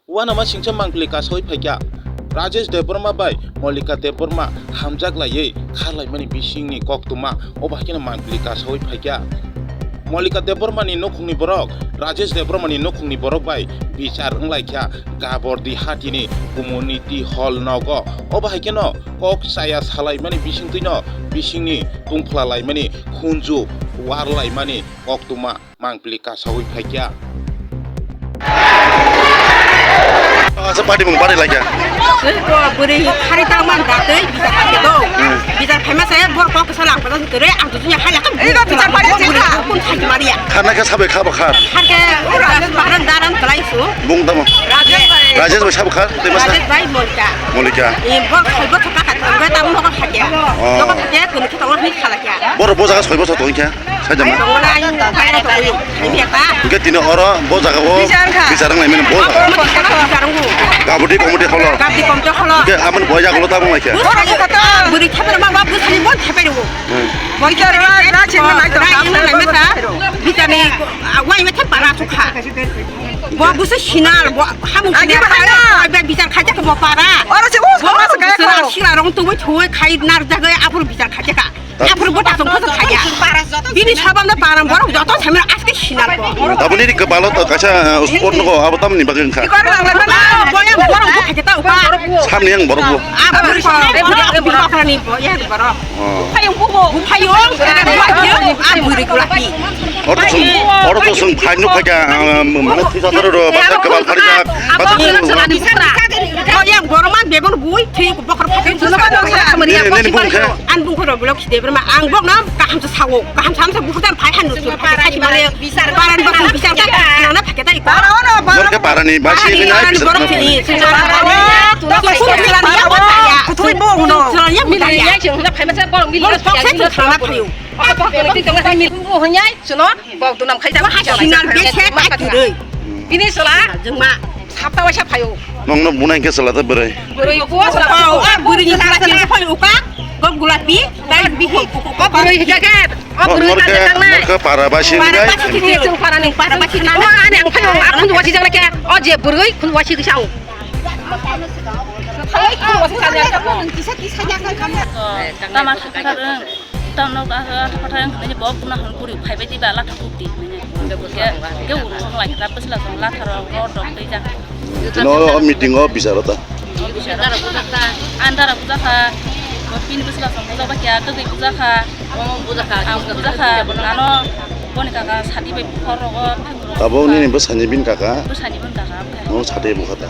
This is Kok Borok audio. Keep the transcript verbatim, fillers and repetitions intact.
Uanama singcha mangpili kasawi phaikya. Rajesh Debbarma bai Mollika Debbarma hamjak laiwi kharlaimani bisingni koktwma, obo haikhe no mangpili kasawi phaikya. Mollika Debbarmani nukhungni borok, Rajesh Debbarmani nukhungni borok bai bichar wnglaikha Gabordi hatini community hall nogo. Obo haikheno kok chaya salaimani bisingtwino bisingni tungphla laimani khunju warlaimani koktwma mangpili kasawi phaikya. Asa party mung party laikya. Tei bo bwrwi khari ta man da tei bichar khaikhe do. Hmm. Bichar khaima se bor kok kisa lang pada se kere ang tujunya hai lakha. Ei do bichar party bwrwi kun thai mari ya. Khana khe sabai khaba khar. Khar khe ura bakran daran kalai su. Bung tamo. Rajesh bai. Rajesh bai sabo khar. Tei masa. Rajesh bai Mollika. Mollika. Ei bor khai bor thaka kha. Ura tamo hoka khaikya. Oh. Hoka khaikya kun khe tamo ni khala kya. Bor bo jaga soi bosor tong kya. Saijama. Tongmani ang tongmani tongmani. Ini apa? Hingke tini oro bo jaga o bichar kha. Bichar wng laimani bo jaga. Bichar wng. Kabaddi committee holo. Kabaddi committee holo. Hingke amoni bo jaga lo tabung laikha. Bwrwi khabar ma ba bwsani bon khabar wo. Hmm. Bichar ra ra chengna nai to. Ra chengna nai mesa. Bichar ni wai me para sukha. Bo busa sinal bo hamu. Agi sinal. Ba bichar khaja ko bo para. Oro se us ko mas kaya ko. Sila rong tu thoi khai nar jaga apur bichar khaja ka. Aphuru bwta tong kha kaya. Bini sabamno param borok joto samira aske sinal bo. Aboni ni kwbalo to kaisa, uh, sport nogo abo tamni bagwi wngkha. Boyang borok bo khaja ta upa. Samni yang borok bo. Aphuru ko bini bakrani bo ya borok. Oh. Phayung bo bo. Phayung, phayung, a buri kulapi. Oro to sung, oro to sung phai nuk khaja, uh, mane thisa taro ro basa kwbal phari jak. Boyang borok man bebon bui thik bokhor phayung. Nini, nini bung khe? An bung khe rok blok. Debra ma ang bok na kaham sa sawo, kaham sa sa bukhar phai han nusur phai khai male. Paran bok bichar ka nana phake tai ko. Bor khe parani basi ni nai bichar. Kutui bo huno. Mili ya cheng na phai ma sa bor mili. Bor phok se thana phayo. Apa bok ni tong sa mili. Hunyai suno bok dunam khai ta. Sinar bese ka kiroi. Bini sala jengma. Sapta waisa phayo. Nongno bunai khe sala ta bwrwi. Bwrwi ko sala. O bwrwi ni sala khe phai uka. Gok gulapi, tai bihi. O bwrwi hika khe. O bwrwi ta jang nai. Norkhe para basi ni gai. Para basi ni, para basi ni. O ani ang phayo, ang khun wasi jang nai khe. O je bwrwi khun wasi kisa o. Phai khun wasi kisa jang. Kisa kisa jang nai kanya. Tama thakar. Tamo no, ah, ah, hathai wngkha nini bo buno hwn puri phaibai diba latha kukti hinwi. Ke, ke uru song lai kha, bwsla song latha rok, rot rok twi jak. Tino o meeting o bicharo ta. Andara bujakha, bini bwsla song bujakha, twi bujakha. Ang bujakha, nano boni kaka sadi bai bukhor rogo. Abo nini bwsani bin kaka? Bwsani bin kaka. Mo sadi bukha ta.